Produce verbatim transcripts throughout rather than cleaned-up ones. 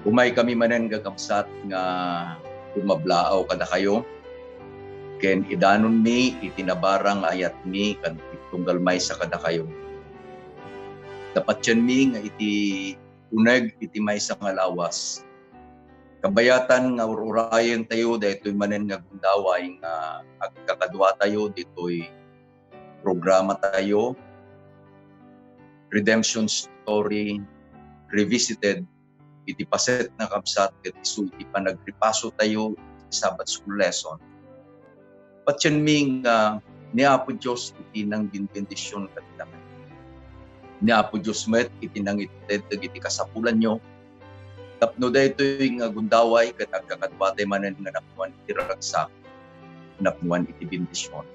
Umaykami manen, kakabsat, nga umablaaw kadakayo, ken idanonmi iti nabarang nga ayatmi ken iti tunggal maysa kadakayo. Ta patienmi nga iti uneg iti maysa nga lawas, kabayatan nga ur-urayentayo daytoy manen nga gundaway nga agkakaduatayo ditoy programatayo, Redemption Story Revisited, iti paset nga kabsat ket isu iti panagripasotayo iti Sabbath School lesson. Patienmi nga ni Apo Dios iti nangbenbendision kadakayo. Ni Apo Dios met iti nangited dagiti kasapulanyo, tapno daytoy nga gundaway ket agkakaduatay manen nga napnuan iti ragsak, napnuan iti bendision.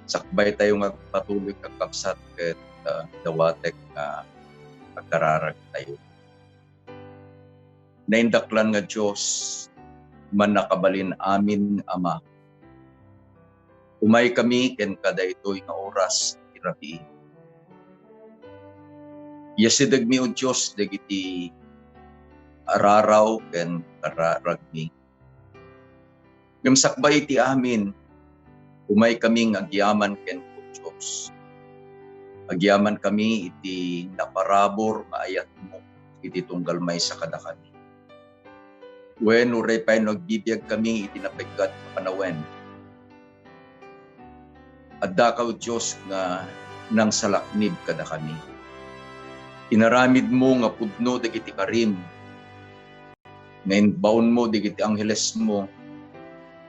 Sakbaytayo nga agpatuloy, kakabsat, ket, ah, dawatek nga agkararagtayo. Naindaklan nga Dios, Mannakabalin-amin nga Ama, umaykami kenka daytoy nga oras iti rabii. Yasidegmi, O Dios, dagiti araraw ken kararagmi. Ngem sakbay iti amin, umaykami nga agyaman kenka, O Dios. Agyamankami iti naparabur nga ayatmo iti tunggal maysa kadakami. Wen, uray pay no agbibiagkami iti napiggat nga panawen, addaka, O Dios, nga nangsalaknib kadakami. Inaramidmo nga pudno dagiti karim, nga imbaonmo dagiti anghelesmo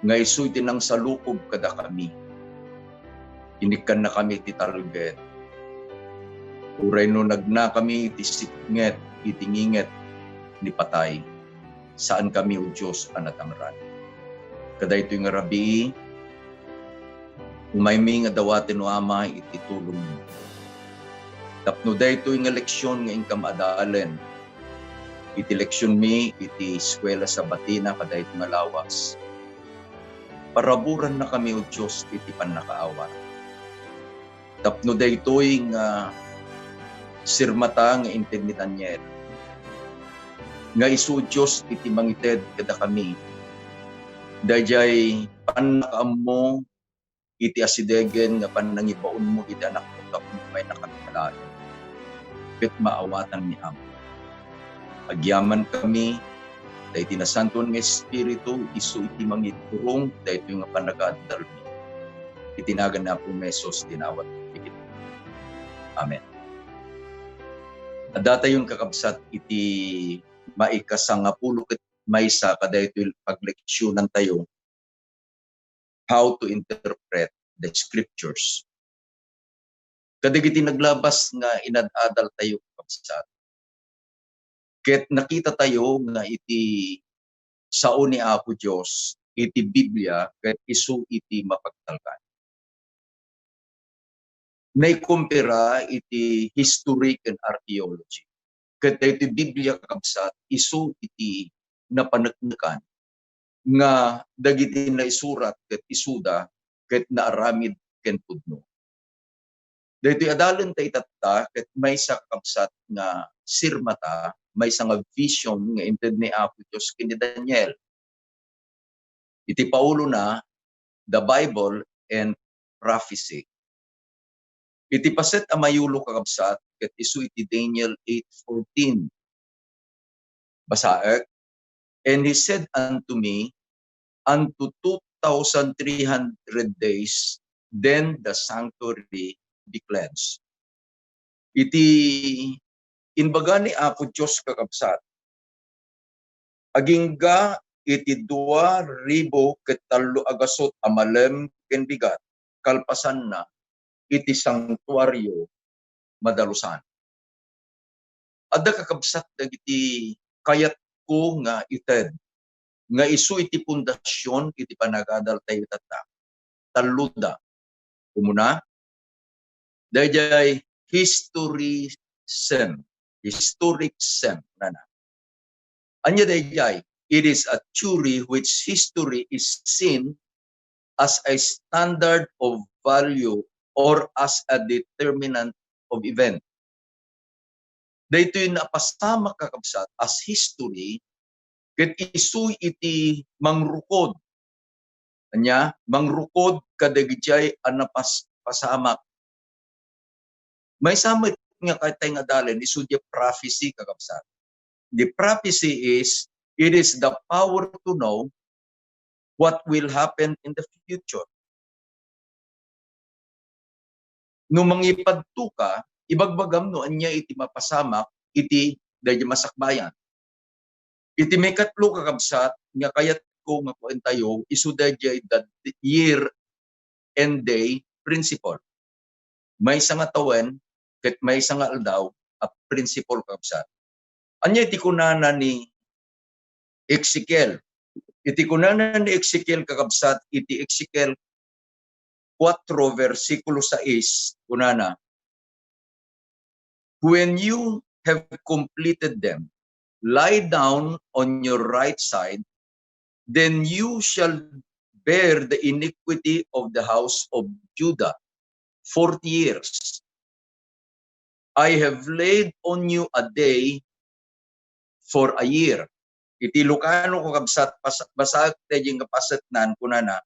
nga isu iti nangsalukob kadakami. Inikkannakami iti talged. Uray no nagnakami iti sipnget iti nginget ni patay, saankami, O Dios, a natangran. Kadaytoy nga rabii, umaymi nga dawaten, O Ama, iti tulongmo. Tapno daytoy nga leksion nga inkam adalen iti leksionmi iti eskuela Sabatina kadaytoy nga lawas, paraburannakami, O Dios, iti pannakaawat. Tapno daytoy nga sirmata nga inted ni Daniel, nga isu, Dios, iti mangited kadakami daydiay pannakaammo iti asidegen nga pannangibaonmo iti Anakmo tapno umaynakami laeng ket maawatanmi, Ama. Agyamankami, ta iti Nasantoan nga Espiritu, isu iti mangiturong daytoy nga pannakaaddalmi. Iti nagan ni Apo Jesus ti inawat. Amen. Addatayon, kakabsat, iti maikasangapulo ket maysa kadaytoy pagleksionantayo, how to interpret the scriptures. Kadagiti naglabas nga inad-adaltayo, kakabsat, ket nakitatayo nga iti sao ni Apo Dios, iti Biblia, ket isu iti mapagtalkan. Naikumpara iti history ken archaeology. Ket daytoy Biblia, kakabsat, isu iti napaneknekan nga dagiti naisurat ket isuda ket naaramid ken pudno. Daytoy adalenta itatta ket maysa, kakabsat, nga sirmata, maysa nga vision nga inted ni Apo Dios ken ni Daniel. Iti paulona, The Bible and Prophecy. Iti paset a mayulo, kakabsat, ket isu iti Daniel eight fourteen. Basaek, "And he said unto me, Unto two thousand three hundred days, then the sanctuary be cleansed." Iti imbaga ni Apo Dios, kakabsat, agingga iti dua ribu ket tallo a gasut a malem ken bigat, kalpasanna, iti santuario madalusan. Adda, kakabsat, dagiti kayatko nga ited nga isu iti pundasion iti panagadaltayo tatta. Talloda. Umuna, daydiay historicism, historicism, nana. Ania daydiay? It is a theory which history is seen as a standard of value or as a determinant of event. Daytoy napasamak, kakabsat, as history, ket isu iti mangrukod. Ania, mangrukod kadagijay a napas-, pasamak. Maysa met nga kayatay nga adalen, isu diay prophecy, kakabsat. The prophecy is, it is the power to know what will happen in the future. No mangipadto ka, ibagbagam no ania iti mapasamak iti daydi masakbayan. Iti maikatlo, kakabsat, nga kayatko nga kuentayo, isu daydiay the year and day principle. Maysa nga tawen ket maysa nga aldaw a principle, kakabsat. Ania iti kunana ni Ezekiel? Iti kunana ni Ezekiel, kakabsat, iti Ezekiel kuwatro, bersikulo sais, kunana, "When you have completed them, lie down on your right side, then you shall bear the iniquity of the house of Judah forty years. I have laid on you a day for a year." Iti Ilocano, kakabsat, pas-, basaek daydi nga pasetnan, kunana,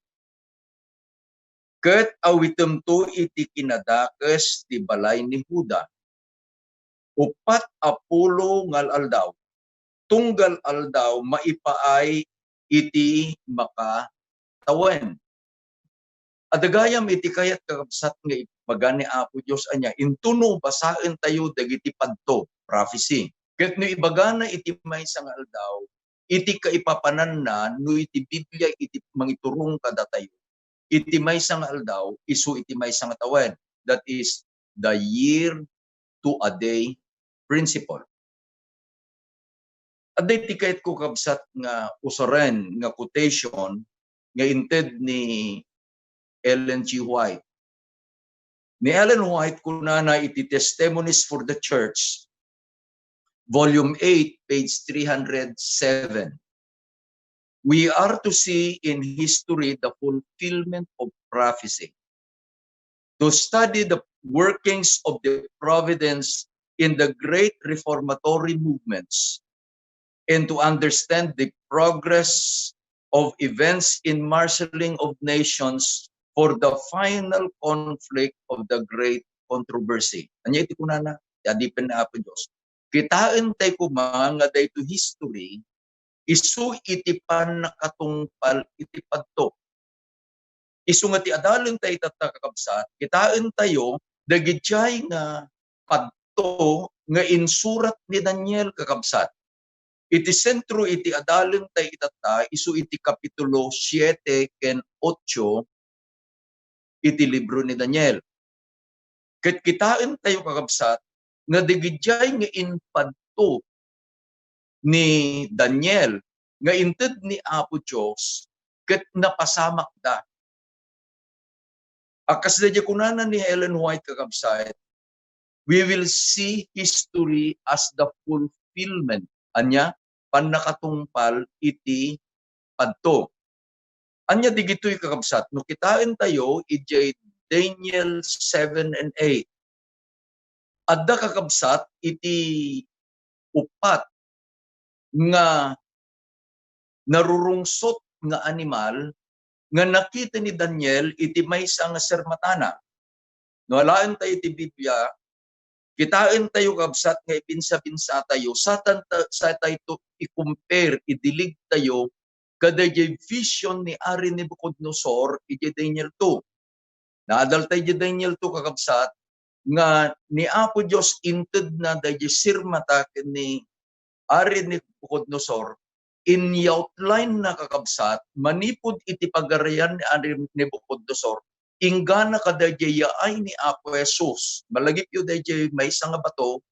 "Ket awitemto iti kinadakes ti balay ni Juda. Uppat a pulo nga al-aldaw, tunggal aldaw maipaay iti makatawen." Adda gayam iti kayat, kakabsat, nga ibaga ni Apo Dios, ania, intono basaentayo dagiti padto, prophecy. Ket no ibagana iti maysa nga aldaw, iti kaipapananna, no iti Biblia iti mangiturong kadatayo, iti maysa nga aldaw, isu iti maysa nga tawen. That is the year to a day principle. Adda iti kayatko, kabsat, nga usaren nga quotation nga inted ni Ellen G. White. Ni Ellen White, kunana iti Testimonies for the Church, Volume eight, page three hundred seven, "We are to see in history the fulfillment of prophecy, to study the workings of the providence in the great reformatory movements, and to understand the progress of events in marshaling of nations for the final conflict of the great controversy." Ania iti kunana? Yadipen ni Apo Dios. Kitaentay koma nga daytoy history, isu iti pannakatungpal iti padto. Isu nga ti adalentayo itatta, kakabsat, kitaentayo dagidiay nga padto nga insurat ni Daniel, kakabsat. Iti sentro iti adalentayo itatta, isu iti kapitulo siete ken otso iti libro ni Daniel. Ket kitaentayo, kakabsat, nga dagidiay nga impadto ni Daniel nga inted ni Apo Dios ket napasamakda. A kas daydiay kunana ni Ellen White, kakabsat, "We will see history as the fulfillment." Ania? Pannakatungpal iti padto. Ania dagitoy, kakabsat? No kitaentayo idiay Daniel seven and eight, adda, kakabsat, iti uppat nga narurungsot nga animal nga nakita ni Daniel iti maysa nga sirmatana. No alaentayo iti Biblia, kitaentayo, kabsat, nga ibinsabinsatayo, satan ta-, satayto i-compare, idiligtayo kadaydiay vision ni Ari Nabucodonosor idiay Daniel two. Naadaltayo idiay Daniel two, kakabsat, nga ni Apo Dios intedna daydiay sirmata ken ni Ari Nabucodonosor, in-outline na, kakabsat, manipud iti pagarian ni Ari Nabucodonosor, inggana kadaydiay yaay ni Apo Jesus. Malagipyo daydiay maysa nga bato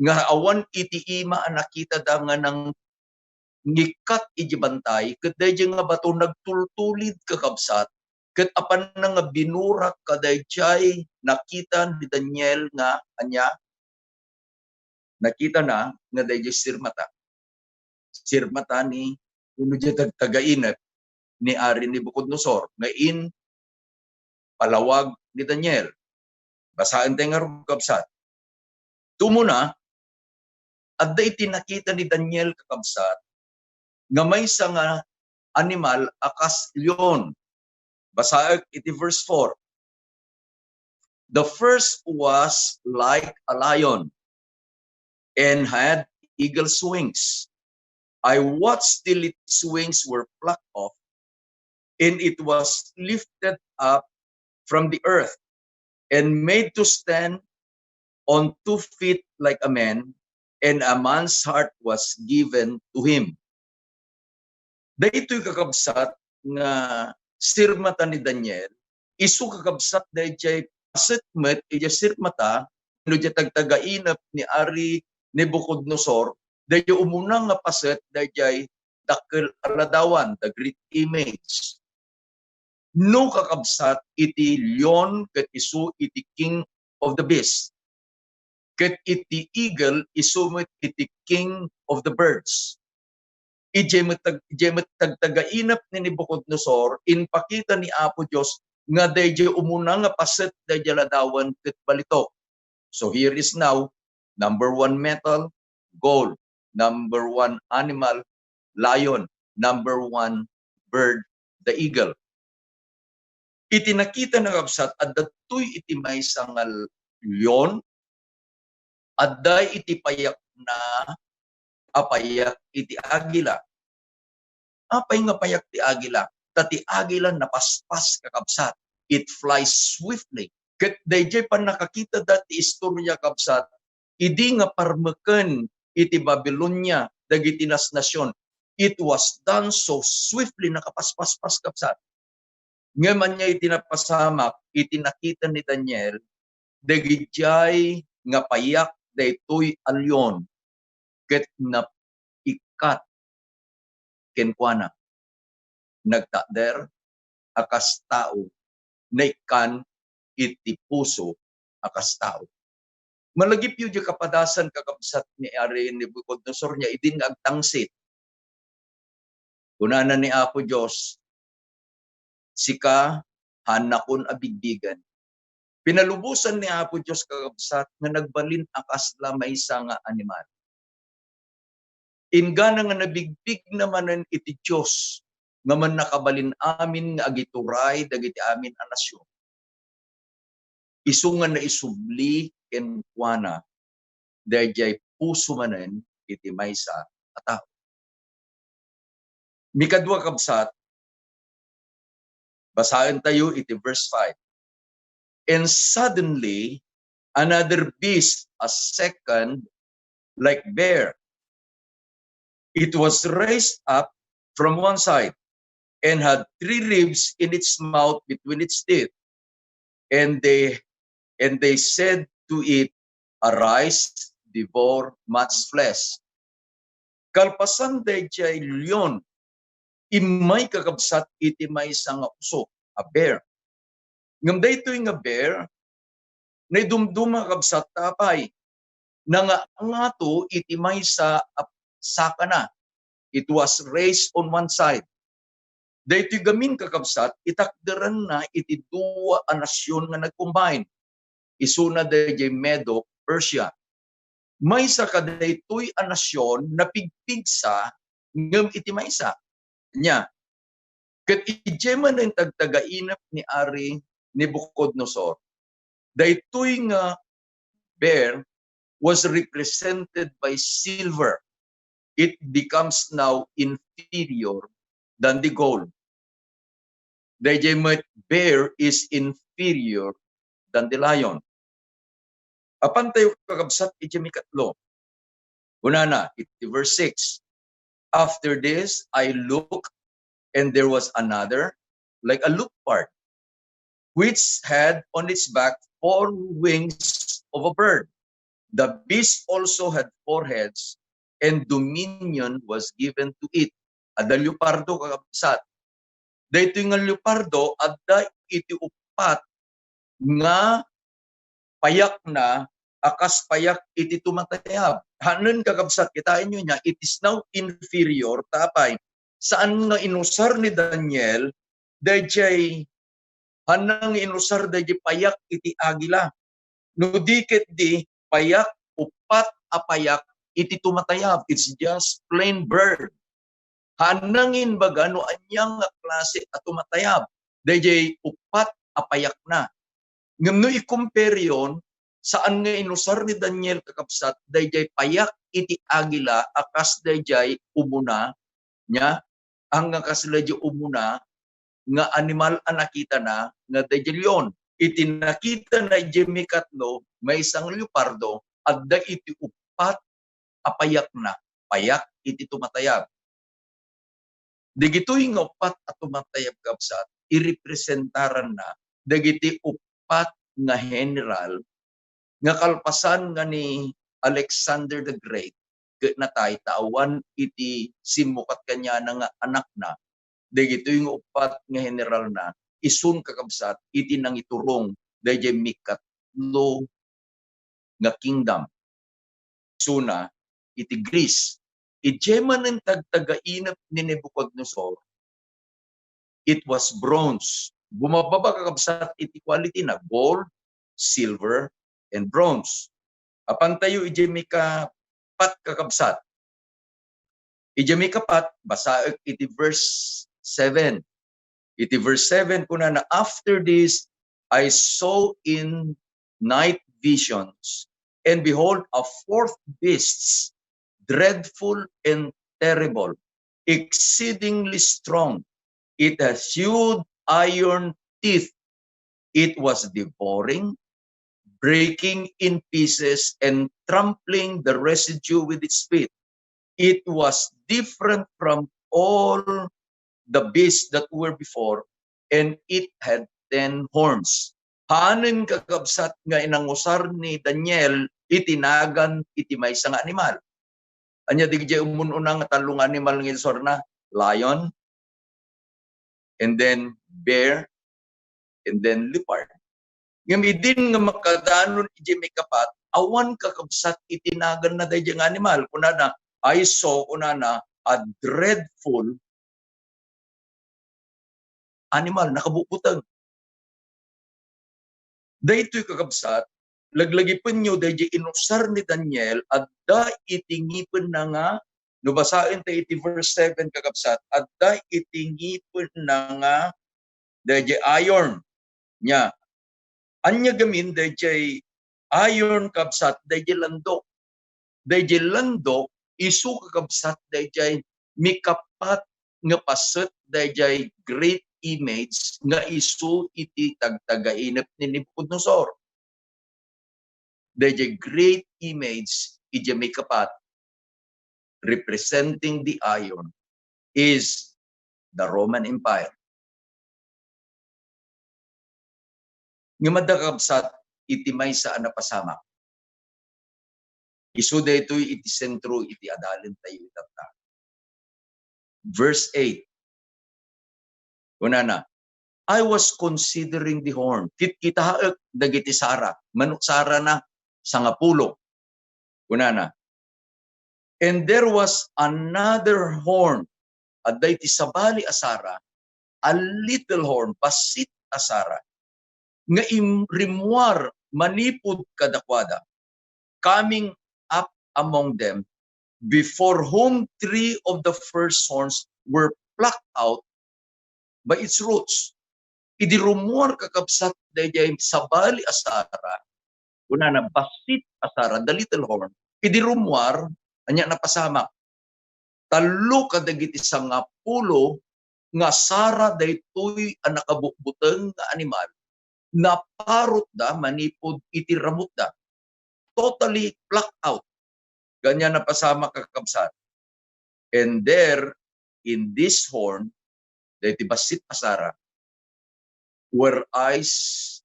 nga awan iti ima a nakitada nga nangikkat iti bantay, ket daydiay nga bato nagtultulid, kakabsat, ket apanna nga binurak kadaydiay nakita ni Daniel nga ania? Nakitana nga daydiay sirmata. Sirmata ni, wenno diay tagtagainet ni Ari Nabucodonosor nga in palawag ni Daniel. Basaentayo ngarud, kabsat. Tumuna, adda iti nakita ni Daniel, kakabsat, nga maysa nga animal a kas leon. Basaek iti verse four. "The first was like a lion and had eagle's wings. I watched till its wings were plucked off, and it was lifted up from the earth and made to stand on two feet like a man, and a man's heart was given to him." Daytoy, kakabsat, nga sirmata ni Daniel, isu, kakabsat, dayjay paset met iti sirmata no diay tagtagainep ni Ari Nebuchadnezzar, dayjay umuna nga paset dayjay dakkel a ladawan, the great image. No, kakabsat, iti leon ket isu iti king of the beast, ket iti eagle isu met iti king of the birds. Idiay met tag-, idiay met tagtagainep ni Nebuchadnezzar, impakita ni Apo Dios nga dayjay umuna nga paset dayjay ladawan ket balitok. So here is now, number one metal, gold. Number one animal, lion. Number one bird, the eagle. Iti nakitana, kabsat, adda daytoy iti maysa nga leon, adda iti payakna a payak iti agila. Apay nga payak ti agila? Ta ti agila napaspas, kakabsat. It flies swiftly. Ket dayjay pannakakitada ti istorya, kabsat, idi nga parmeken iti Babilonia dagiti nasnasion, it was done so swiftly, nakapaspaspas, kabsat. Ngem ania iti napasamak iti nakita ni Daniel? Dagidiay nga payak daytoy a leon ket naikkat kenkuana. Nagtakder a kas tao, naikkan iti puso a kas tao. Malagipyo diay kapadasan, kakabsat, ni Ari Nebuchadnezzar, nia idin nga agtangsit. Kunana ni Apo Dios, "Sika, haannakon a bigbigen." Pinalubosan ni Apo Dios, kakabsat, nga nagbalin a kasla maysa nga animal. Inggana nga nabigbigna manen iti Dios nga mannakabalin amin nga agituray dagiti amin a nasion, isu nga naisubli kenkuana daydiay puso manen iti maysa a tao. Mikadua, kabsat, basaentayo iti verse five. "And suddenly, another beast, a second like bear. It was raised up from one side and had three ribs in its mouth between its teeth. And they, and they said to it, 'Arise, devour man's flesh.'" Kalpasan daydiay leon, immay, kakabsat, iti maysa nga uso, a bear. Ngem daytoy nga bear, naidumduma, kabsat, ta apay? Nangaangato iti maysa a sakana. It was raised on one side. Daytoy gamin, kakabsat, itakderanna iti dua a nasion nga nag-combine. Isuna daydiay Medo, Persia. Maysa kadaytoy a nasion, napigpigsa ngem iti maysa. Nia, ket idiay manen tagtagainep ni Ari Nebuchadnezzar, daytoy nga bear was represented by silver. It becomes now inferior than the gold. Daydiay met, bear is inferior than the lion. Apan tayo, kakabsat, iti mikatlo. Kunana, iti verse six, "After this, I look, and there was another, like a leopard, which had on its back four wings of a bird. The beast also had four heads, and dominion was given to it." Adda leopardo, kakabsat. Daytoy nga leopardo, adda iti uppat nga payakna a kas payak iti tumatayab. Hanen, kakabsat, kitaenyo nia, it is now inferior, ta apay? Saan nga inusar ni Daniel daydiay, hanen nga inusar daydiay payak iti agila. No di ketdi, payak, uppat a payak iti tumatayab. It's just plain bird. Haan nangin baga no ania nga klase a tumatayab. Dayjay uppat a payakna. Ngem no i-compareon, saan nga inusar ni Daniel, kakabsat, dayjay payak iti agila a kas dayjay umuna, nia, haan nga kasla di umuna nga animal a nakitana nga dayjay leon. Iti nakitana idiay mikatlo, maysa nga leopardo, adda iti uppat a payakna, payak iti tumatayab. Dagitoy nga uppat a tumatayab, kabsat, irepresentaranna dagiti uppat nga general nga kalpasan nga ni Alexander the Great ket natay ta awan iti simmukat kaniana nga anakna. Dagitoy nga uppat nga generalna, isun, kakabsat, iti nangiturong dayjay mikatlo nga kingdom. Isuna iti Greece. Idiay manen tagtagainep ni Nebuchadnezzar, it was bronze. Bumababa, kakabsat, iti quality na gold, silver, and bronze. Apantayo idiay maikapat, kakabsat. Idiay maikapat, basaek iti verse seven. Iti verse seven, kunana, "After this, I saw in night visions, and behold, a fourth beast, dreadful and terrible, exceedingly strong. It has huge iron teeth. It was devouring, breaking in pieces, and trampling the residue with its feet. It was different from all the beasts that were before, and it had ten horns." Haanen, kakabsat, nga inangusar ni Daniel iti nagan iti maysa nga animal. Ania dagiti ummun-una nga tallo nga animal nga insuarna? Lion, and then bear, and then leopard. Ngem idin nga makadanon idiay maikapat, awan, kakabsat, iti naganna daydiay nga animal. Kunana, "I saw," kunana, "a dreadful animal," nakabutbuteng. Daytoy, kakabsat, laglagipenyo daydiay inusar ni Daniel, adda iti ngipenna nga, no basaen ta iti verse seven, kakabsat, adda iti ngipenna nga daydiay iron. Nia, ania gamin daydiay iron, kabsat? Daydiay landok. Daydiay landok, isu, kakabsat, daydiay mikapat nga paset daydiay great image nga isu iti tagtagainep ni Nebuchadnezzar. Daydiay great image idiay maikapat, representing the iron, is the Roman Empire. Ngem adda, kabsat, iti maysa a napasamak. Isu daytoy iti sentro iti adalentayo itatta. Verse eight. Kunana, "I was considering the horn." Kitkitaek dagiti sara. Mano sarana? Sangapulo. Kunana, "And there was another horn." Adda iti sabali a sara, a little horn, bassit a sara, nga im-, rimmuar manipud kadakuada, coming up among them, before whom three of the first horns were plucked out by its roots. Idi rummuar, kakabsat, daydiay sabali a sara, kunana, bassit a sara, the little horn. Idi rummuar, ania napasamak? Tallo kadagiti sangapulo nga sara daytoy a nakabutbuteng nga animal, naparutda manipud iti ramutda. Totally plucked out. Ania napasamak, kakabsat. And there, in this horn, daytoy bassit a sara, were eyes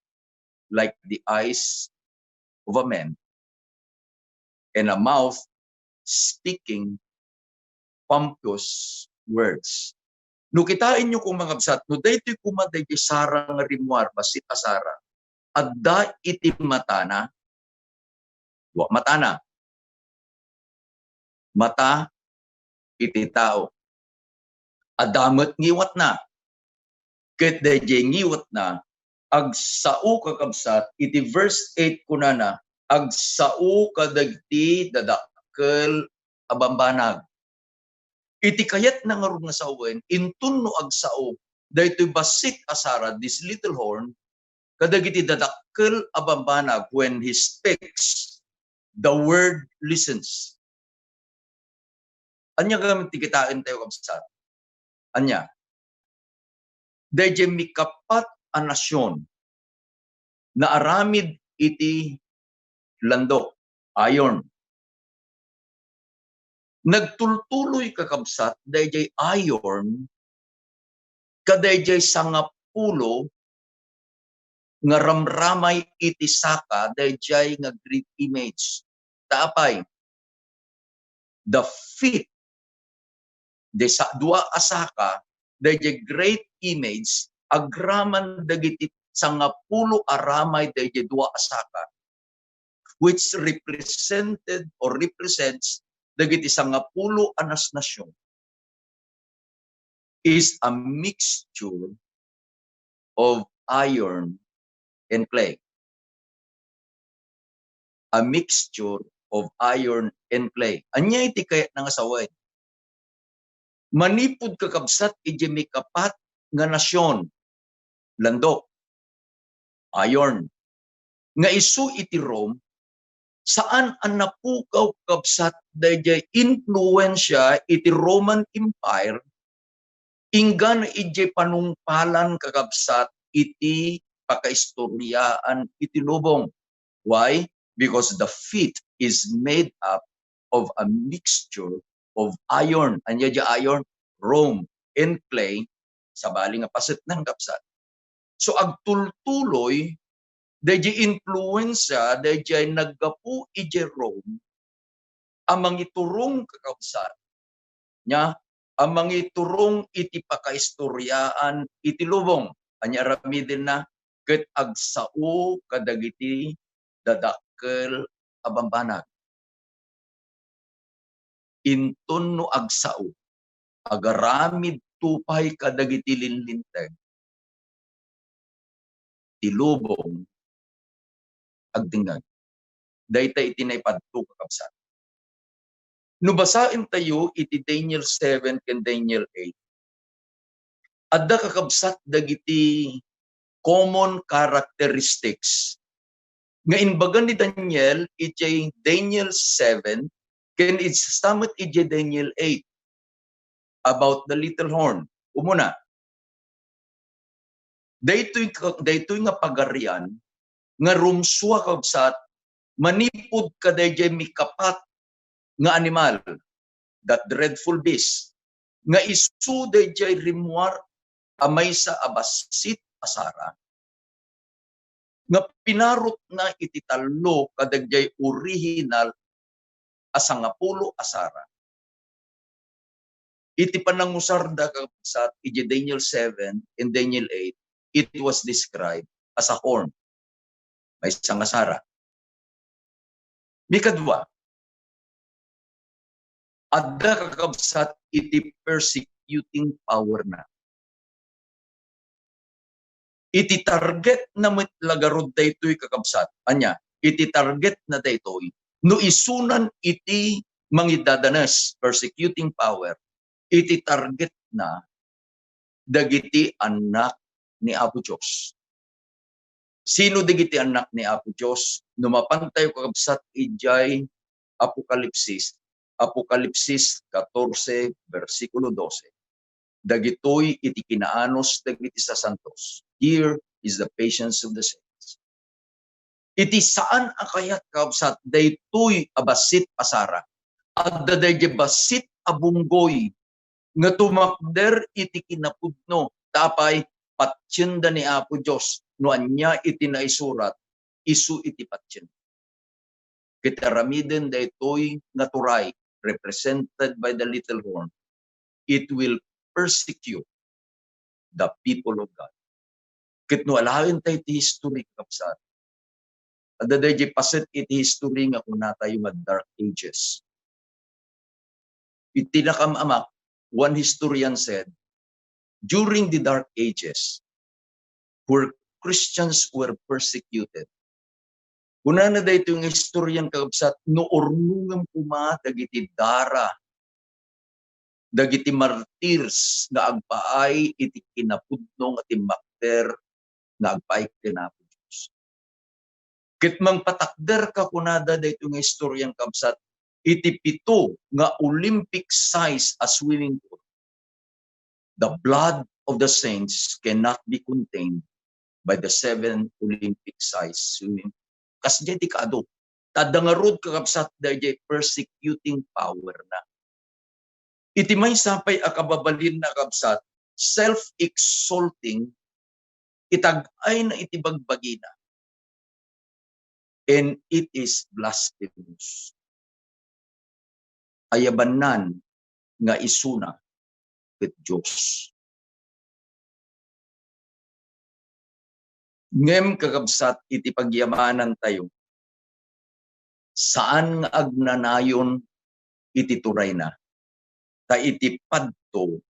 like the eyes of a man, and a mouth speaking pompous words. No kitaenyo koma, kakabsat, no daytoy koma daytoy sara nga rimmuar, bassit a sara, adda iti matana, dua matana. Mata iti tao. Adda met ngiwatna. Ket daydiay ngiwatna, agsao, kakabsat, iti verse eight kunana, agsao kadagiti dadak-, dakkel a bambanag. Iti kayatna ngarud nga sawen, inton no agsao daytoy bassit a sara, this little horn, kadagiti dadakkel a bambanag, when he speaks, the world listens. Ania gayam ti kitaentayo, kabsat? Ania? Daydiay mikapat a nasion naaramid iti landok, iron. Nagtultuloy, kakabsat, daydiay iron kadaydiay sangapulo nga ramramay iti saka, daydiay nga great image. Ta apay, the feet, di sa-, dua a saka, daydiay great image, agraman dagiti sangapulo a ramay daydiay dua a saka, which represented or represents dagiti sangapulo a nasnasion, is a mixture of iron and clay. A mixture of iron and clay. Ania iti kayatna nga sawen? Manipud, kakabsat, iti mikapat nga nasion, landok, iron, nga isu iti Rome, saan a napukaw, kakabsat, daydiay influensia iti Roman Empire, inggana idiay panungpalan, kakabsat, iti pakaistoriaan iti lubong. Why? Because the feet is made up of a mixture of iron. Ania diay iron? Rome and clay, sabali nga pasetna, kakabsat. So, agtultuloy daydiay influensia, daydiay naggapu idiay Rome a mangiturong, kakabsat, nia, a mangiturong iti pakaistoriaan iti lubong. Ania aramidenna? Ket agsao kadagiti dadakkel a bambanag. Inton no agsao, agaramidto pay kadagiti linlinteg, ti lubong agdengngeg. Dayta iti naipadto, kakabsat. No basaentayo iti Daniel seven ken Daniel eight, adda, kakabsat, dagiti common characteristics nga imbaga ni Daniel idiay Daniel seven ken iti sa met idiay Daniel eight about the little horn. Umuna, daytoy ka-, daytoy nga pagarian nga rumsua, kabsat, manipud kadaydiay mikapat nga animal, that dreadful beast, nga isu daydiay rimmuar a maysa a bassit a sara, nga pinarutna iti tallo kadagdiay orihinal a sangapulo a sara. Iti panangusarda, kakabsat, iti Daniel seven and Daniel eight, it was described as a horn. Maysa nga sara. Mikadua, adda, kakabsat, iti persecuting power na. Iti target na met la garud daytoy, kakabsat. Ania, iti target na daytoy, no isunan iti mangidadanes, persecuting power, iti target na dagiti annak ni Apo Dios. Sino dagiti annak ni Apo Dios? No mapantayo, kakabsat, idiay Apokalipsis, Apokalipsis katorse, bersikulo dose, dagitoy iti kinaanus dagiti sasantos. Here is the patience of the saints. Iti saan a kayat, kakabsat, daytoy a bassit a sara. Adda daydiay bassit a bunggoy nga tumakder iti kinapudno, ta apay, patienda ni Apo Dios, no ania iti naisurat, isu iti patien. Ket aramiden daytoy nga turay, represented by the little horn, it will persecute the people of God. Ket no alaentayo ti history, kakabsat, adda daydiay paset iti history nga kunatayo nga Dark Ages. Iti nakam-amak, one historian said, during the Dark Ages, where Christians were persecuted, Kunana daytoy nga istoryan, kakabsat, no urnongem koma dagiti dara, dagiti martyrs nga agpaay iti kinapudno nga timmakder nga agpaay ken Apo Dios. Ket mangpatakderka, kunada daytoy nga istoryan, kabsat, iti pito nga Olympic size a swimming pool. The blood of the saints cannot be contained by the seven Olympic size swimming pool. Kasdiay ti kaadu. Ta adda ngarud, kakabsat, daydiay persecuting power na. Iti maysa pay a kababalinna, kabsat, self-exalting, itag-ayna iti bagbagina. And it is blasphemous. Ayabannan nga isuna ket Dios. Ngem, kakabsat, iti pagyamanantayo, saan nga agnanayon iti turayna, ta iti padto,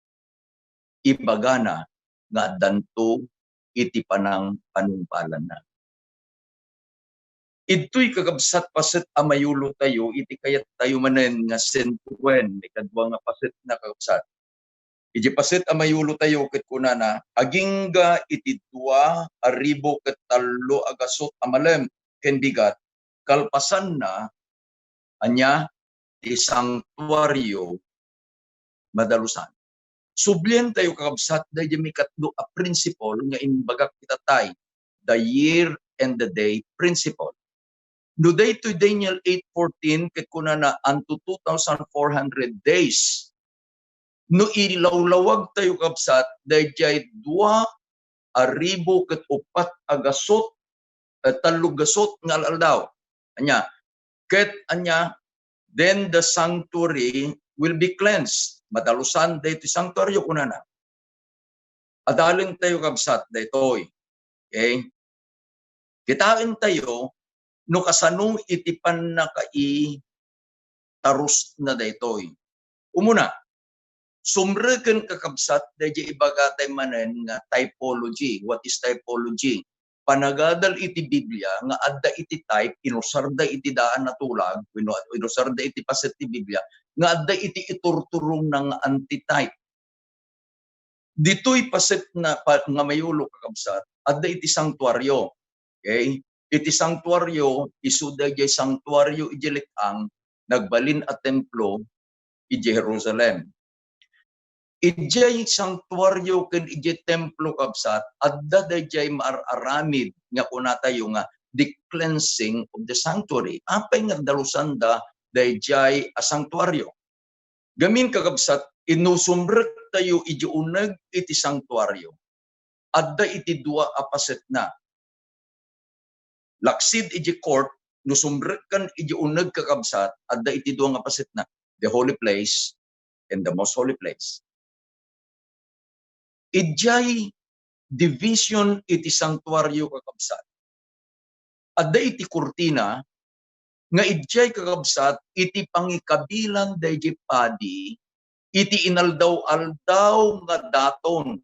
ibagana nga addanto iti panangpanungpalanna. Idtoy, kakabsat, paset a mayulotayo iti kayattayo manen nga sentuen, ikadua nga pasetna, kakabsat. Iti paset a mayulotayo ket kunana, agingga iti dua a ribu ket tallo a gasut a malem ken bigat, kalpasanna, ania, ti sangtuario madalusan. Sublientayo, kakabsat, daydiay maikatlo a principle nga imbagak ita tay, the year and the day principle. No daytoy Daniel eight fourteen, ket kunana, unto two thousand four hundred days. No ilawlawagtayo, kabsat, daydiay dua a ribu ket uppat a gasut, eh, tallo gasut nga al-aldaw. Ania? Ket ania? Then the sanctuary will be cleansed. Madalusan daytoy sanctuaryo, kunana. Adalentayo, kabsat, daytoy. Okay? Kitaentayo no kasano iti pannakaitarusna daytoy. Umuna, sumreken, kakabsat, daydiay ibagatay manen nga typology. What is typology? Panagadal iti Biblia nga adda iti type, inusarda iti daan a tulag, wenno inusarda iti paset ti Biblia, nga adda iti iturturongna nga antitype. Ditoy paset na pa, nga mayulo, kakabsat, adda iti santuario. Okay? Iti santuario, isu daydiay santuario idiay let-ang, nagbalin a templo idiay Jerusalem. Idiay santuario ken idiay templo, kabsat, adda daydiay maar-aramid nga kunatayo nga the cleansing of the sanctuary. Apay nga dalusanda daydiay a santuario? Gamin, kakabsat, inusumrektayo iti uneg iti santuario. Adda iti dua a pasetna. Laksid iti court, no sumrekkan iti uneg, kakabsat, adda iti dua nga pasetna, the holy place and the most holy place. Idiay division iti santuario, kakabsat, adda iti kurtina nga idiay, kakabsat, iti pangikabilan daydiay padi iti inaldaw-aldaw nga daton.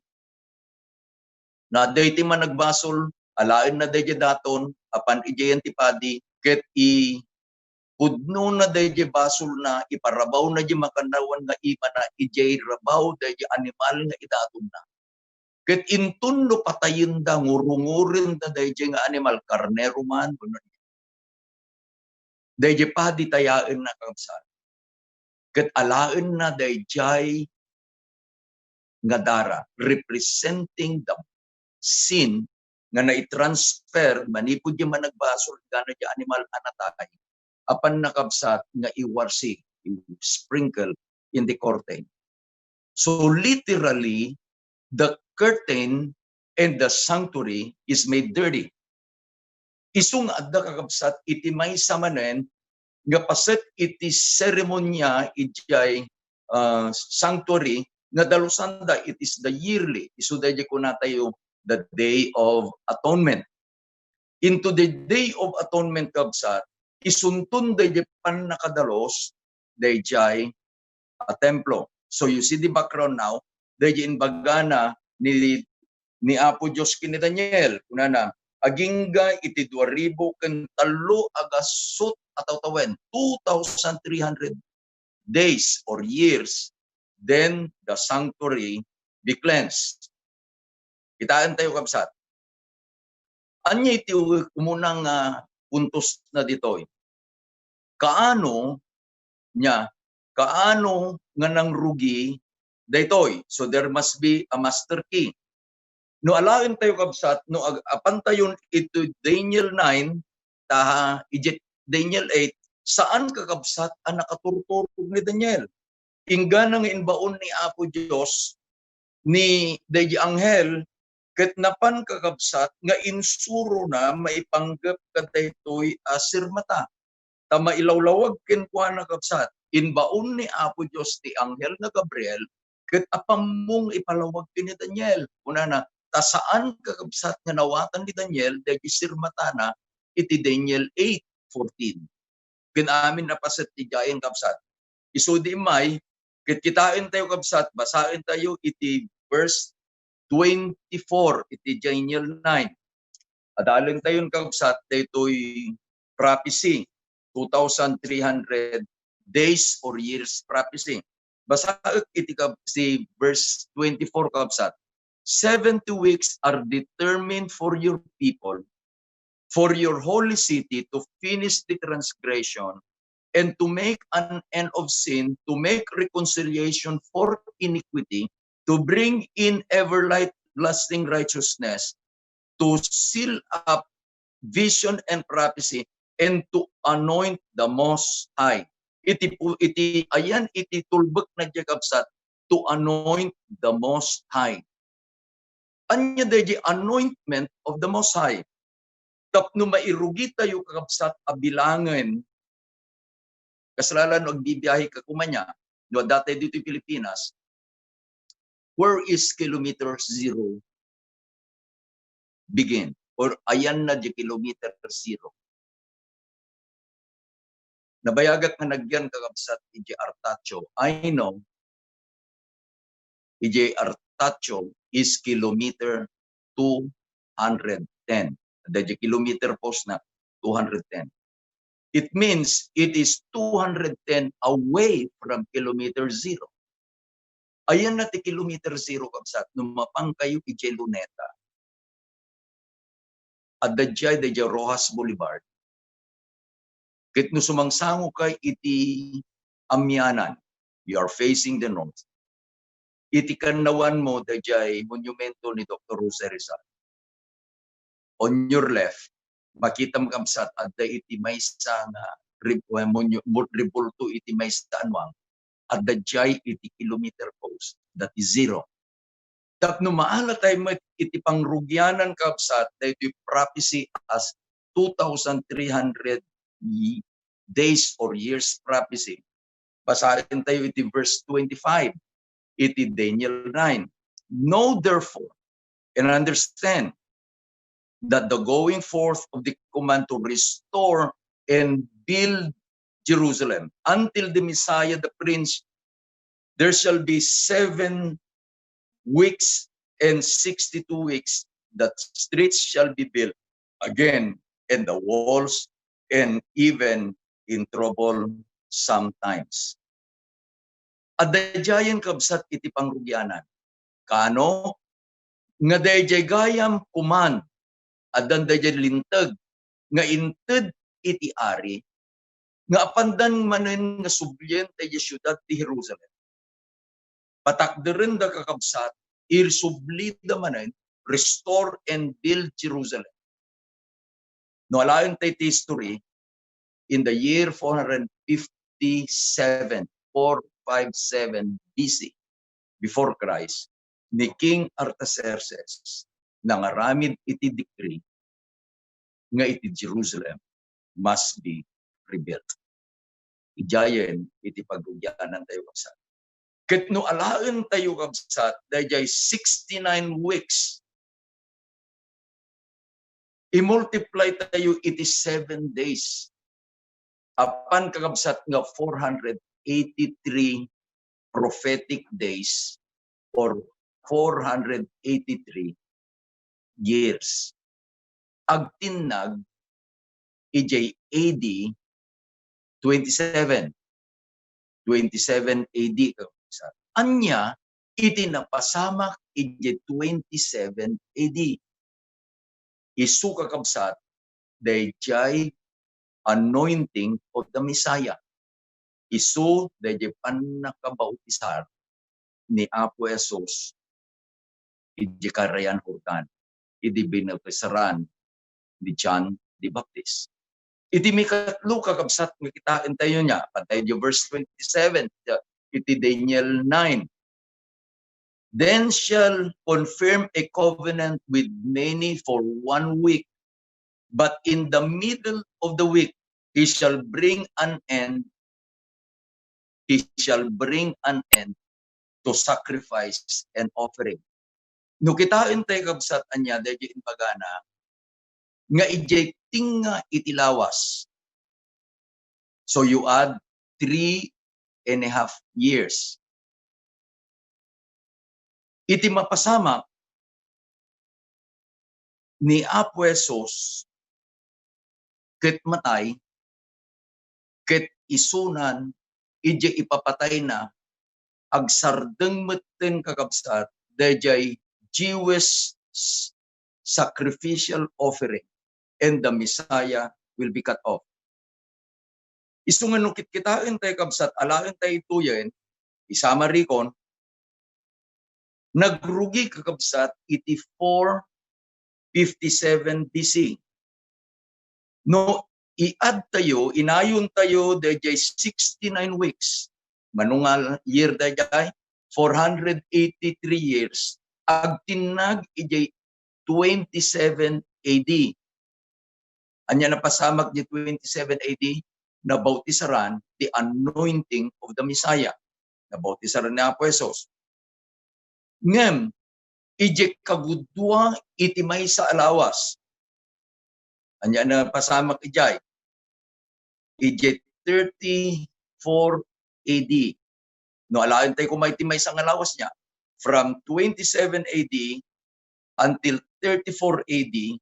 Na daytoy managbasol, alaenna daydiay daton, apan idiayen ti padi, ket ipudnona daydiay basolna, iparabawna diay makannawan nga imana idiay rabaw daydiay animal nga idatonna. Ket inton no patayenda, ngurungurenda daydiay nga animal, karnero man, wenno daydiay padi, tayaenna, kakabsat. Ket alaenna daydiay nga dara, representing the sin nga naitransfer manipud diay managbasol, gana diay animal a natay, apan, kakabsat, nga iwarsi, sprinkle in the curtain. So literally, the curtain and the sanctuary is made dirty. Isu nga adda, kakabsat, iti maysa manen nga paset iti seremonia idiay, ah, sanctuary nga dalusanda, it is the yearly. Isu daydiay kunatayo, the Day of Atonement. Into the Day of Atonement, kabsat, isunton daydiay pannakadalus daydiay a templo. So you see the background now, daydiay imbagana ni, ni Apo Dios ken ni Daniel, kunana, agingga iti dua ribu ken tallo a gasut a tawen, two thousand three hundred days or years, then the sanctuary be cleansed. Kitaentayo, kabsat. Ania iti umuna nga puntos na ditoy? Kaano nia, kaano nga nangrugi daytoy? So there must be a master key. No alaentayo, kabsat, no ag-, apantayon iti Daniel nine, taha, iti Daniel eight, saan, kakabsat, a nakaturturog ni Daniel. Inggana nga inbaon ni Apo Dios ni daydi anghel, ket napan, kakabsat, nga insurona maipanggep kadaytoy a sirmata. Ta mailawlawag kenkuana, kabsat, inbaon ni Apo Dios ti anghel nga Gabriel, ket apammong ipalawag ken ni Daniel. Kunana, ta saan, kakabsat, nga nawatan ni Daniel daydi sirmatana iti Daniel eight fourteen. Ken amin a paset ti diayen, kabsat. Isu di immay, ket kitaentayo, kabsat, basaentayo iti verse twenty-four iti Daniel nine. Adalentayon, kabsat, daytoy prophecy, two thousand three hundred days or years prophecy. Basaek iti kab-, si verse twenty-four, kabsat. Seventy weeks are determined for your people, for your holy city, to finish the transgression and to make an end of sin, to make reconciliation for iniquity, to bring in everlasting righteousness, to seal up vision and prophecy, and to anoint the Most High. Iti pu-, iti ayan iti tulbek na diay, kabsat, to anoint the Most High. Ania daydi anointment of the Most High? Tapno mairugitayo, kakabsat, a bilangen, kasla no agbibiahe ka koma nia, no adda tayo ditoy Pilipinas, where is kilometer zero begin? Or ayan na di kilometer zero? Nabayagak nga nagyan, kakabsat, idiay Artacho. I know, idiay Artacho is kilometer two hundred ten. Daydi kilometer post na, two hundred ten. It means it is two hundred ten away from kilometer zero. Ayan na ti kilometer zero, kabsat, no mapankayo idiay Luneta. Adda diay, daydiay Roxas Boulevard. Ket no sumangsangoka iti amianan, you are facing the north. Iti kannawanmo, daydiay monumento ni Doktor Jose Rizal. On your left, makitam, kabsat, adda iti maysa nga re-, eh, monu-, bu-, rebulto iti maysa a nuang, adda diay iti kilometer post, that is zero. Tapno maalatay met iti pangrugianan, kabsat, daytoy prophecy as two thousand three hundred ye-, days or years prophecy. Basaentayo iti verse twenty-five iti Daniel nine. Know therefore and understand that the going forth of the command to restore and build Jerusalem until the Messiah, the Prince, there shall be seven weeks and sixty-two weeks that streets shall be built again, and the walls, and even in trouble sometimes. Adda diayen, kabsat, iti pangrugianan. Kano? Nga daydiay gayam kuman, addan daydiay linteg nga inted iti ari, nga apandan manen nga sublien daydiay siudad ti Jerusalem. Patakderenda, kakabsat, irsublida manen, restore and build Jerusalem. No alaentayo ti history, in the year four hundred fifty-seven, four five seven B C, before Christ, ni King Artaxerxes nangaramid iti decree nga iti Jerusalem must be rebuilt. Idiayen iti pagrugianantayo, kabsat. Ket no alaentayo, kabsat, daydiay sixty-nine weeks, i-multiply tayo iti seven days. Apan, kakabsat, nga four hundred eighty-three prophetic days or four hundred eighty-three years. agtinnag idiay A D twenty-seven. Twenty-seven A D, kakabsat. Ania iti napasamak idiay twenty-seven A D? Isu, kakabsat, daydiay anointing of the Messiah. Isu daydiay pannakabautisar ni Apo Jesus idi karayan Jordan, idi binautisaran ni John the Baptist. Iti mikatlo, kakabsat, nga kitaentayo nia, pantay di verse twenty-seven, iti Daniel nine. "Then shall confirm a covenant with many for one week, but in the middle of the week he shall bring an end, he shall bring an end to sacrifice and offering." No kitaentayo, kabsat, ania daydiay imbagana, nga idiay tinga iti lawas. So you add three and a half years. Iti mapasamak ni Apo Jesus ket matay, ket isunan idiay ipapatayna, agsardeng metten, kakabsat, daydiay Jewish s-, sacrificial offering, and the Messiah will be cut off. Isu nga no kitkitaentayo, kabsat, alaentayo ituyen, isammarikon, nagrugi, kakabsat, iti four fifty-seven B C. No i-add tayo, inayontayo daydiay sixty-nine weeks. Mano nga year daydiay? Four hundred eighty-three years. Agtinnag idiay twenty-seven A D. Ania napasamak di twenty-seven A D? Nabautisaran the anointing of the Messiah. Nabautisaran ni Apo Jesus. Ngem, idiay kagudua iti maysa a lawas. Ania napasamak idiay? Idiay thirty-four A D. No, alaentayo koma iti maysa nga lawas nia. From twenty-seven A D until thirty-four A D,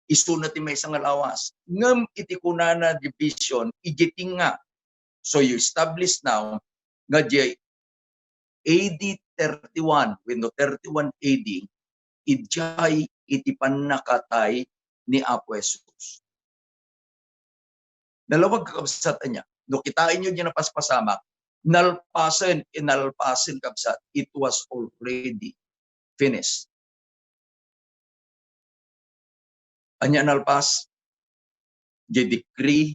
isuna ti maysa nga lawas. Ngem iti kunana division, idiay tinga. So you establish now nga diay A D thirty-one wenno thirty-one A D, idiay iti pannakatay ni Apo Jesus. Nalawag, kakabsat, ania. No kitaenyo diay napaspasamak, nalpasen, inalpasen, kabsat, it was already finished. Ania nalpas? Diay decree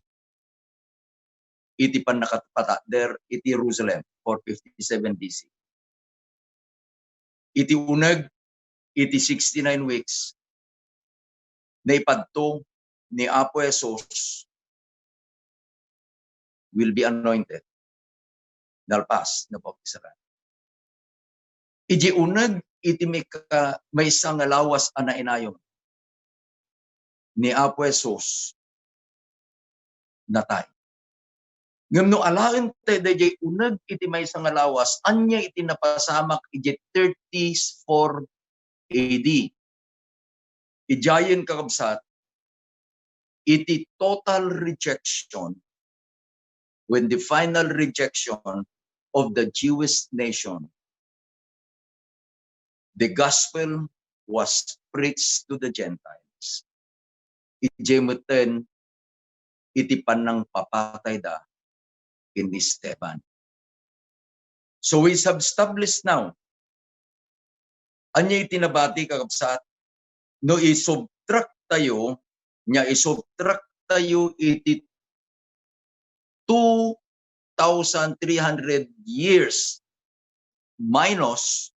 iti pannakapatder iti Jerusalem, four fifty-seven B C. Iti uneg iti sixty-nine weeks, naipadto ni Apo Jesus will be anointed. Nalpas, nabautisaran. Idiay uneg iti mayka-, maysa nga lawas a nainayon ni Apo Jesus, natay. Ngem no alaentayo daydiay uneg iti maysa nga lawas, ania iti napasamak idiay thirty-four A D? Idiayen, kakabsat, iti total rejection, when the final rejection of the Jewish nation, the gospel was preached to the Gentiles. Idiay metten iti pannangpapatayda ken ni Esteban. So we have established now. Ania iti nabati, kakabsat? No isubtract tayo, nia isubtract tayo iti two thousand three hundred years minus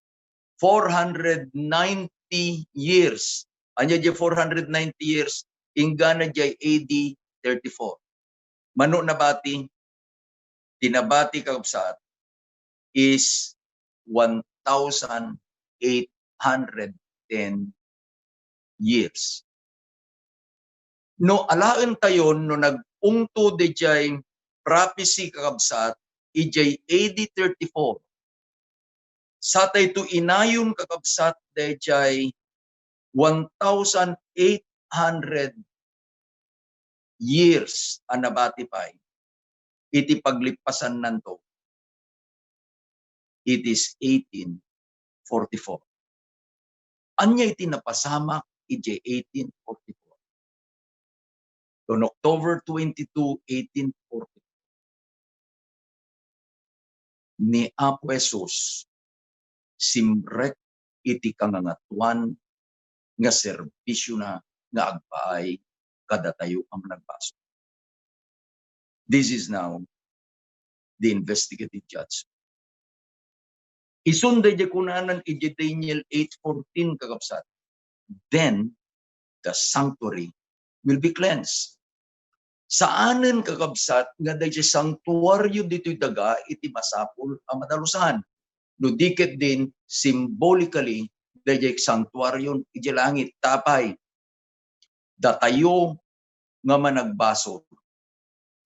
four hundred ninety years. Ania diay four hundred ninety years? Inggana diay A D thirty-four. Mano nabati? Ti nabati, kakabsat, is one thousand eight hundred ten years. No alaentayon, no nag-ungto diay prophecy, kakabsat, idiay A D thirty-four, satayto inayon, kakabsat, daydiay one thousand eight hundred years a nabati pay iti paglipasannanto, it is eighteen forty-four. Ania iti napasamak idiay eighteen forty-four? On October twenty-two, eighteen forty-four, ni Apo Jesus simrek iti kangangatuan nga serbisiona nga agpaay kadatayo a managbasol. This is now the investigative judge. Isun daydiay kunanan iti Daniel eight fourteen, kakabsat, "Then the sanctuary will be cleansed." Saanen, kakabsat, nga daydiay santuario ditoy daga iti masapul a madalusan. No di ketdin, symbolically, daydiay santuario iti langit. Apay, datayo nga managbasol,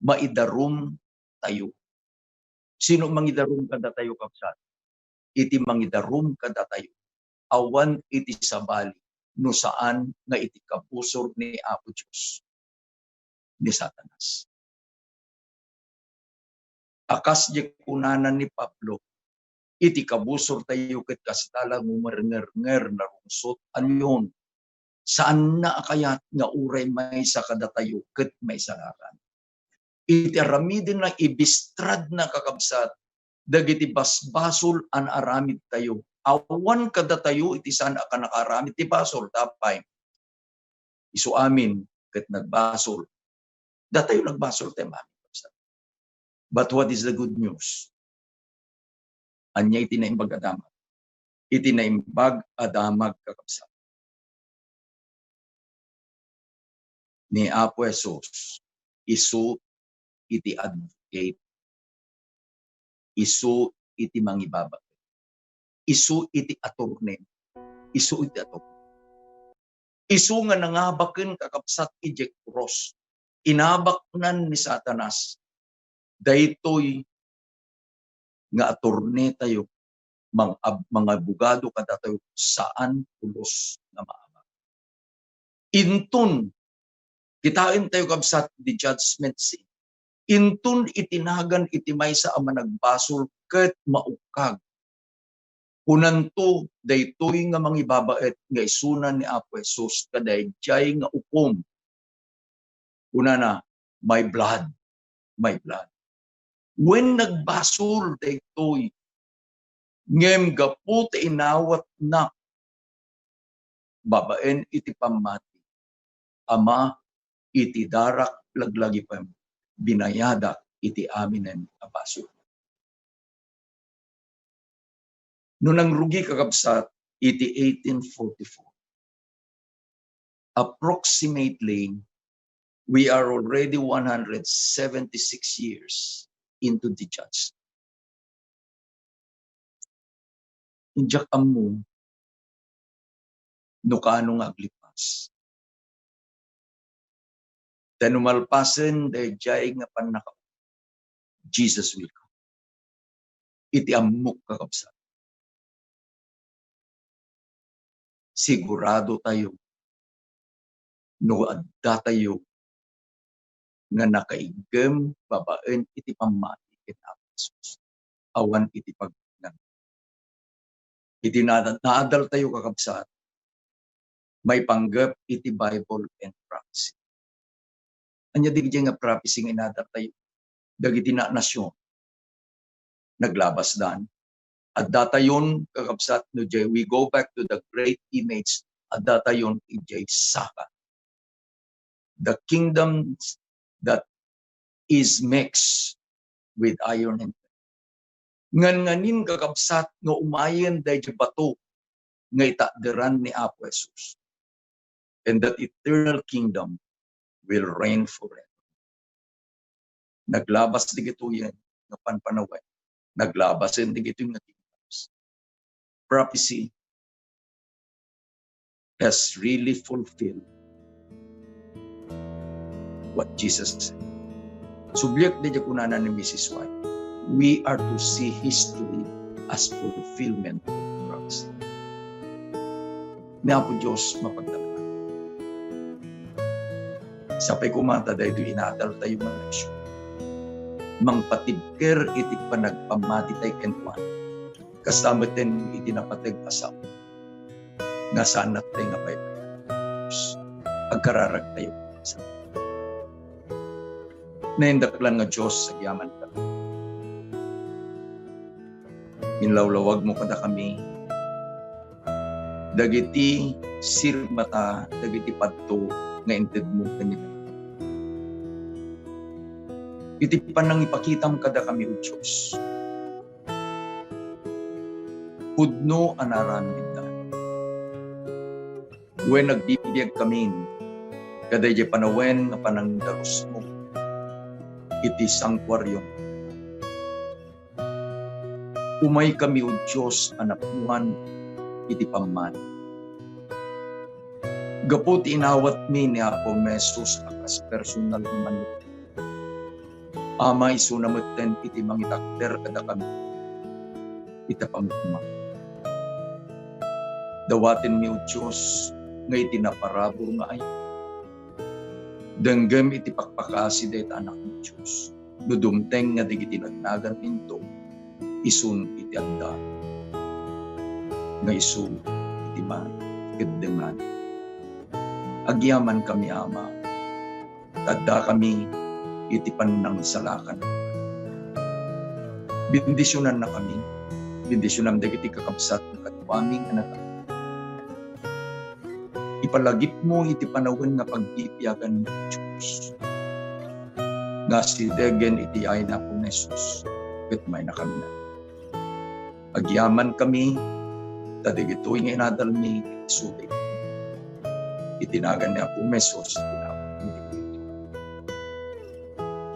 maidarum tayo. Sino mangidarum kadatayo, kabsat? Iti mangidarum kadatayo, awan iti sabali no saan nga iti kabusor ni Apo Dios, ni Satanas. A kas diay kunana ni Pablo, iti kabusortayo ket kasta la ngumernger, narungsot, allion. Saanna a kayat nga uray maysa kadatayo ket maisalakan. Iti aramidenna, ibistradna, kakabsat, dagiti basbasol a naaramidtayo. Awan kadatayo iti saan a kannakaaramid ti basol, apay, isu amin ket nagbasol. Datayo nagbasol tayo amin, kabsat. But what is the good news? Ania iti Naimbag a Damag? Iti Naimbag a Damag, kakabsat, ni Apo Jesus, isu iti advocate, isu iti mangibabaet, isu iti attorney, isu iti attorney. Isu nga nangabaken, kakabsat, idiay krus. Inabaknan ni Satanas daytoy nga attorney tayo, mang-, ab-, mangabogado kadatayo, saan pulos nga maabak. Inton, kitaentayo, kabsat, the judgment seat. Inton itinagan iti maysa a managbasol ket maukkag, kunanto daytoy nga mangibabaet nga isuna ni Apo Jesus kadaydiay nga ukom. Kunana, "My blood, my blood." Wen nagbasol daytoy, ngem gapu ta inawatnak babaen iti pammati, Ama, iti darak laglagipem, binayadak iti aminen a basol. No nangrugi, kakabsat, iti eighteen forty-four, approximately, we are already one hundred seventy-six years into the judgment. Diak ammo no kaano nga aglipas. Ta no malpasen daydiay nga pannaka-, Jesus will come. Iti ammok, kakabsat, sigurado tayo no adda tayo nga nakaiggem babaen iti pammati ken Apo Jesus, awan iti pagnan. Iti na-, naadal tayo, kakabsat, maipanggep iti Bible and prophecy. Ania dagiti nga prophecy nga inadal tayo? Dagiti na-, nasion, naglabasdan. Adda tayon, kakabsat, no diay we go back to the great image, adda tayon idiay saka. The kingdom that is mixed with iron and clay. Ngan nganin, kakabsat, nga umayen daydiay bato nga itakderan ni Apo Jesus. And that eternal kingdom will reign forever. Naglabas dagitoyen nga panpanawen. Naglabasen dagitoy nga kingdoms. Prophecy has really fulfilled what Jesus said. Subliek daydiay kunana ni Missus White, "We are to see history as fulfillment of prophecy." Ni Apo Dios mapagtalkan. Sapay koma ta daytoy inadaltayo nga leksyon, mangpatibker iti panagpammatitayo kenkuana. Kasta metten iti napateg a sao nga saannattayo nga paypayan. Agkararagtayo. Naindaklan nga Dios, agyamankami. Inlawlawagmo kadakami dagiti sirmata, dagiti padto nga intedmo kenka. Iti panangipakitam kadakami, O Dios, pudno a naaramidda. Wen, agbibiagkamin kadaydiay panawen nga panangdarusmo iti santuario. Umaykami, O Dios, a napuan iti pammati. Gapu ti inawatmi ni Apo Jesus a kas personal nga mannubbot, Ama, isuna metten iti mangitakder kadakami ita pangukoman. Dawatenmi, O Dios, nga iti naparabur nga ayat, denggem iti pakpakasi dayta Anakmo, Dios, no dumteng nga dagiti nagnagan inton isun iti adda nga isu iti makeddengana. Agyamankami, Ama, ta addakami iti pannangsalakan. Bendisionannakami, bendisionam dagiti kakabsat nga kaduami nga nag- Ipalagipmo iti panawen nga pagbibiagan, Dios, nga asidegen iti yayen ni Apo Jesus ket maynakami. Agyamankami ta dagitoy nga inadalmi iti sudik. Iti nagan ni Apo Jesus,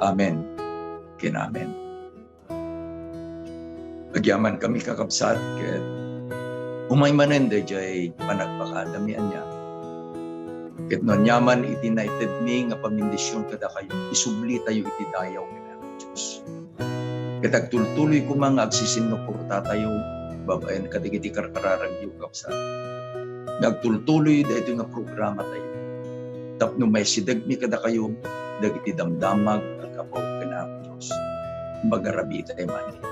Amen ken amen. Agyamankami, kakabsat, ket umay manen daydiay panagpakadami ania. Ket no aniaman iti naitedmi nga pammendision kadakayo, isublitayo iti dayaw ken Apo Dios. Ket agtultuloy koma nga agsisinnupportatayo babaen kadagiti karkararagyo, kakabsat, nga agtultuloy daytoy nga programatayo tapno maisidegmi kadakayo dagiti damdamag a gapu ken Apo Dios. Magarabitayo man.